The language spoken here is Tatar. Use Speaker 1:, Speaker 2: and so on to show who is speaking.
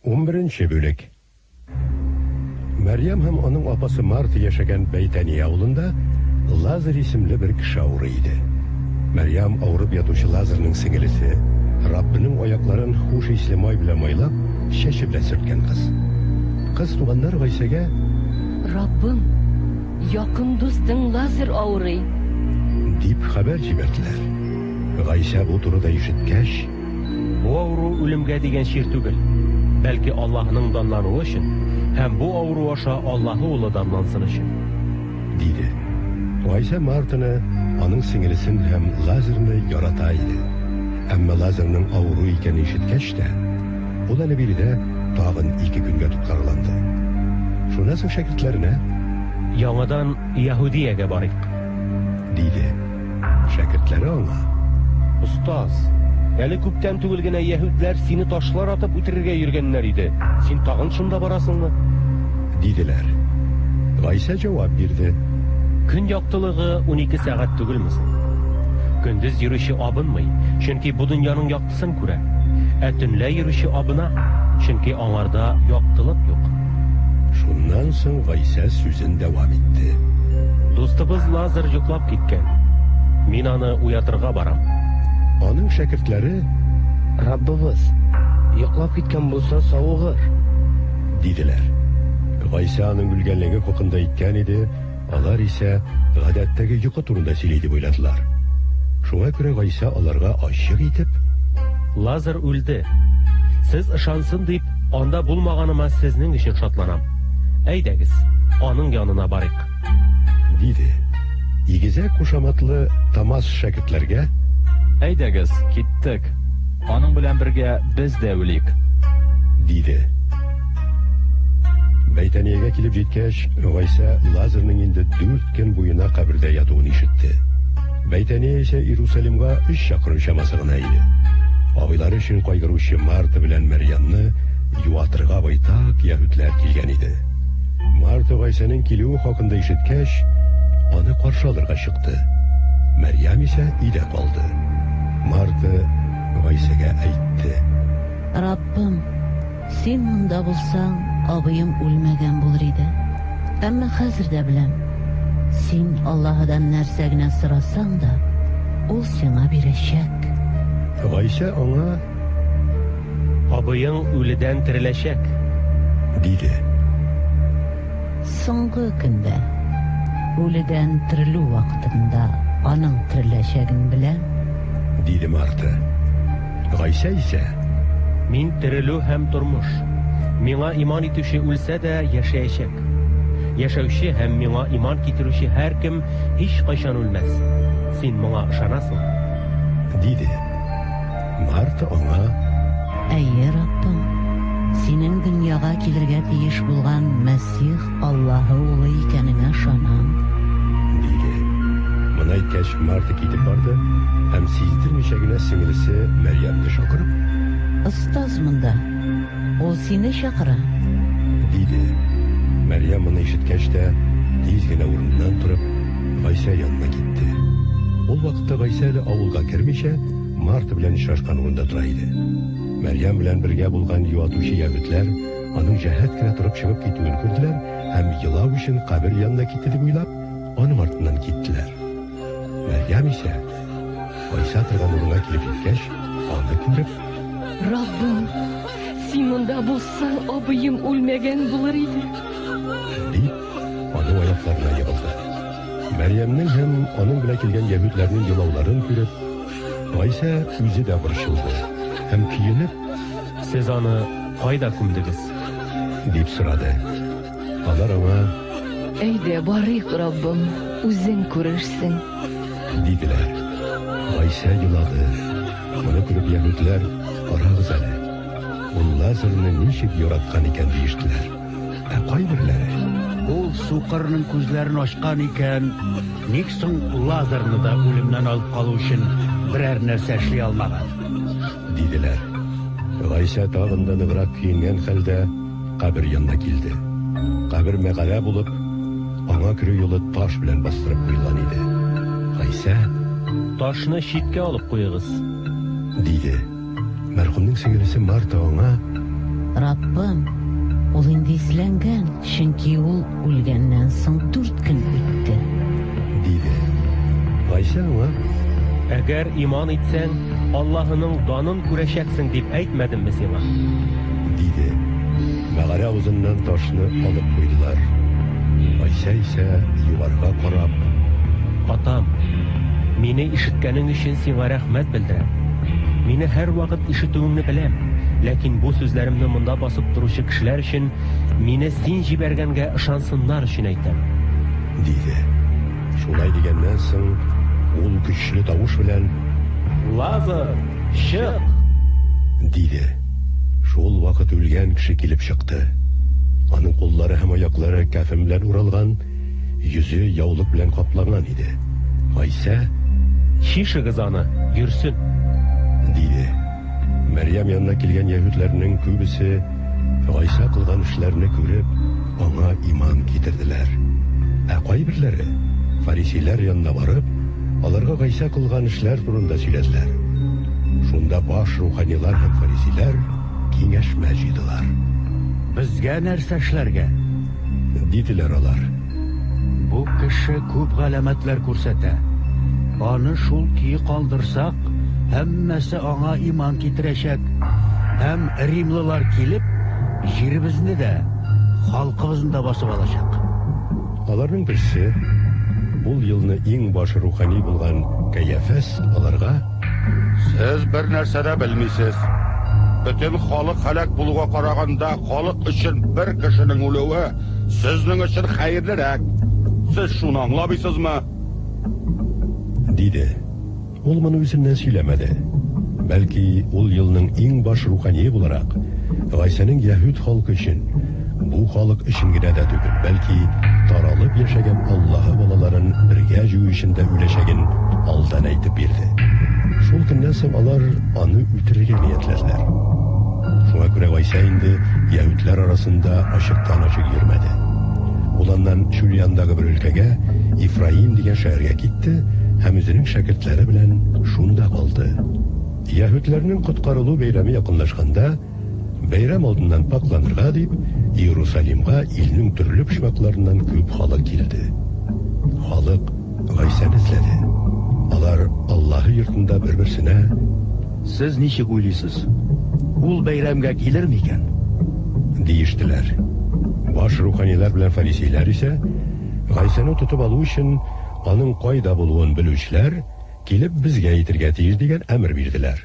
Speaker 1: Унберенче бүлек. Мәрьям һәм аның апасы Марта яшәгән Бәйтәния авылында Лазарь исемле бер кеше авырый иде. Мәрьям авырып ятучы Лазарьның сеңелесе, Раббының аякларын хуш исле май белән майлап, чәче белән сөрткән кыз. Кыз туганнар Гайсәгә:
Speaker 2: Раббым, якын дустың Лазарь авырый.
Speaker 1: Дип хәбәр җибәрделәр. Гайсә бу турыда ишеткәч,
Speaker 3: Бу авыру үлемгә дигән чир түгел, бәлки Аллаһының данлануы өчен һәм бу авыру аша Аллаһы Улы данлансын өчен.
Speaker 1: Диде. Гайсә Мартаны, аның сеңелесен һәм Лазарьны ярата иде. Әмма Лазарьның авыру икәнен ишеткәч тә, ул әле биредә тагын ике көнгә тоткарланды. Шуннан соң шәкертләренә.
Speaker 3: Яңадан Яһүдиягә барыйк.
Speaker 1: Диде. Шәкертләре аңа.
Speaker 3: Остаз, әле күптән түгел генә яһүдләр сине ташлар атып үтерергә йөргәннәр иде, син тагын шунда барасыңмы?
Speaker 1: Диделәр. Гайсә җавап бирде.
Speaker 3: Көн яктылыгы 12 сәгать түгелме соң? Көндез йөрүче абынмый, чөнки бу дөньяның яктысын күрә. Ә төнлә йөрүче абына, чөнки аңарда яктылык юк.
Speaker 1: Шуннан соң Гайсә сүзен дәвам итте.
Speaker 3: Дустыбыз Лазар йоклап киткән. Мин аны уятырга барам.
Speaker 1: Аның шәкертләре.
Speaker 4: Раббыбыз, йоклап киткән булса, савыгыр.
Speaker 1: Диделәр. Гайсә аның үлгәнлеге хакында әйткән иде, алар исә гадәттәге йокы турында сөйли дип уйладылар. Шуңа күрә Гайсә аларга ачык итеп.
Speaker 3: Лазар үлде. Сез ышансын дип, анда булмаганыма сезнең өчен шатланам. Әйдәгез, аның янына барыйк.
Speaker 1: Диде. Игезәк кушаматлы Томас шәкертләргә.
Speaker 5: Әйдәгез, киттек. Аның белән бергә без дә үлик.
Speaker 1: Диде. Бәйтәниягә килеп җиткәч, Гайсә Лазарның инде дүрт көн буена кабердә ятуын ишетте. Бәйтәния исә Иерусалимга өч чакрым чамасы гына иде. Абыйлары өчен кайгыручы Марта белән Мәрьямне юатырга байтак яһүдләр килгән иде. Марта Гайсәнең килүе хакында ишеткәч, аны каршы алырга чыкты. Мәрьям исә өйдә калды. Марта Гайсәгә әйтте.
Speaker 6: Раббым, син монда булсаң, абыем үлмәгән булыр иде. Әмма хәзер дә беләм, син Аллаһыдан нәрсә генә сорасаң да, ул сиңа бирәчәк.
Speaker 1: Гайсә аңа.
Speaker 3: Абыең үледән тереләчәк.
Speaker 1: Диде.
Speaker 6: Соңгы көндә, үледән терелү вакытында аның тереләчәген беләм.
Speaker 1: Диде Марта. Гайсә исә.
Speaker 3: Мин терелү һәм тормыш. Миңа иман итүче үлсә дә, яшәячәк. Яшәүче һәм миңа иман китерүче һәркем һичкайчан үлмәс. Син моңа ышанасыңмы?
Speaker 1: Диде. Марта аңа.
Speaker 6: Әйе, Раббым, синең дөньяга килергә тиеш булган Мәсих Аллаһы Улы икәнеңә ышанам.
Speaker 1: Диде. Моны әйткәч, Марта китеп барды һәм сиздермичә генә сеңелесе Мәрьямне чакырып.
Speaker 6: Остаз монда, ул сине чакыра.
Speaker 1: Диде. Мәрьям моны ишеткәч тә, тиз генә урыныннан торып, Гайсә янына китте. Ул вакытта Гайсә әле авылга кермичә, Марта белән очрашкан урында тора иде. Мәрьям белән бергә булган юатучы яһүдләр аның җәһәт кенә торып чыгып китүен күрделәр һәм елау өчен кабер янына китте дип уйлап, аның артыннан киттеләр. Мәрьям исә, Гайсә торган урынга килеп җиткәч, аны күреп.
Speaker 2: Раббым, син монда булсаң, абыем үлмәгән булыр иде.
Speaker 1: Дип, аның аякларына егылды. Мәрьямнең һәм аның белән килгән яһүдләрнең елауларын күреп, Гайсә үзе дә борчылды һәм көенеп.
Speaker 3: Сез аны кайда күмдегез?
Speaker 1: Дип сорады. Алар аңа.
Speaker 2: Әйдә, барыйк, Раббым, үзең күрерсең.
Speaker 1: Диделәр. Гайсә елады. Моны күреп яһүдләр, Карагыз әле, ул Лазарны ничек яраткан икән, диештеләр. Ә кайберләре.
Speaker 7: Ул сукырның күзләрен ачкан икән, ник соң Лазарны да үлемнән алып калу өчен берәр нәрсә эшли алмаган?
Speaker 1: Диделәр. Гайсә тагын да ныграк көенгән хәлдә кабер янына килде. Кабер мәгарә булып, аңа керү юлы таш белән бастырып куелган иде. Гайсә.
Speaker 3: Ташны читкә алып куегыз.
Speaker 1: Диде. Мәрхүмнең сеңелесе Марта аңа.
Speaker 6: Раббым, ул инде исләнгән, чөнки ул үлгәннән соң дүрт көн үтте.
Speaker 1: Диде. Гайсә аңа.
Speaker 3: Әгәр иман итсәң, Аллаһының данын күрәчәксең дип әйтмәдемме сиңа?
Speaker 1: Диде. Мәгарә авызыннан ташны алып куйдылар. Гайсә исә, югарыга карап.
Speaker 3: Атам, мине ишеткәнең өчен сиңа рәхмәт белдерәм. Мине һәрвакыт ишетүеңне беләм, ләкин бу сүзләремне монда басып торучы кешеләр өчен, мине син җибәргәнгә ышансыннар өчен әйтәм.
Speaker 1: Диде. Шулай дигәннән соң, ул көчле тавыш белән.
Speaker 3: Лазар, чык!
Speaker 1: Диде. Шул вакыт үлгән кеше килеп чыкты. Аның куллары һәм аяклары кәфен белән уралган, йөзе яулык белән капланган иде. Гайсә.
Speaker 3: Чишегез аны, йөрсен.
Speaker 1: Диде. Мәрьям янына килгән яһүдләрнең күбесе, Гайсә кылган эшләрне күреп, аңа иман китерделәр. Ә кайберләре, фарисейләр янына барып, аларга Гайсә кылган эшләр турында сөйләделәр. Шунда баш руханилар һәм фарисейләр киңәшмә җыйдылар.
Speaker 7: Безгә нәрсә эшләргә?
Speaker 1: Диделәр алар.
Speaker 7: Бу кеше күп галәмәтләр күрсәтә. Аны шул көе калдырсак, һәммәсе аңа иман китерәчәк. Һәм римлылар килеп, җиребезне дә, халкыбызны да басып алачак.
Speaker 1: Аларның берсе, ул елны иң баш рухани булган Кәяфәс аларга.
Speaker 8: Сез бер нәрсә дә белмисез. Бөтен халык һәлак булуга караганда, халык өчен бер кешенең үлүе сезнең өчен хәерлерәк. Сез шуны аңламыйсызмы?
Speaker 1: Диде. Ул моны үзеннән сөйләмәде. Бәлки, ул елның иң баш рухание буларак, Гайсәнең яһүд халкы өчен, бу халык өчен генә дә түгел, бәлки таралып яшәгән Аллаһы балаларын бергә җыю өчен дә үләчәген алдан әйтеп бирде. Шул көннән соң алар аны үтерергә ниятләделәр. Шуңа күрә Гайсә инде яһүдләр арасында ачыктан-ачык йөрмәде. Ул аннан чүл янындагы бер өлкәгә, Ифраим дигән шәһәргә китте һәм үзенең шәкертләре белән шунда калды. Яһүдләрнең Коткарылу бәйрәме якынлашканда, бәйрәм алдыннан пакьланырга дип, Иерусалимга илнең төрле почмакларыннан күп халык килде. Халык Гайсәне эзләде. Алар Аллаһы йортында бер-берсенә.
Speaker 7: Сез ничек уйлыйсыз, ул бәйрәмгә килер микән?
Speaker 1: Диештеләр. Баш руханилар белән фарисейләр исә, Гайсәне тотып алу өчен, аның кайда булуын белүчеләр, килеп безгә әйтергә тиеш дигән әмер бирделәр.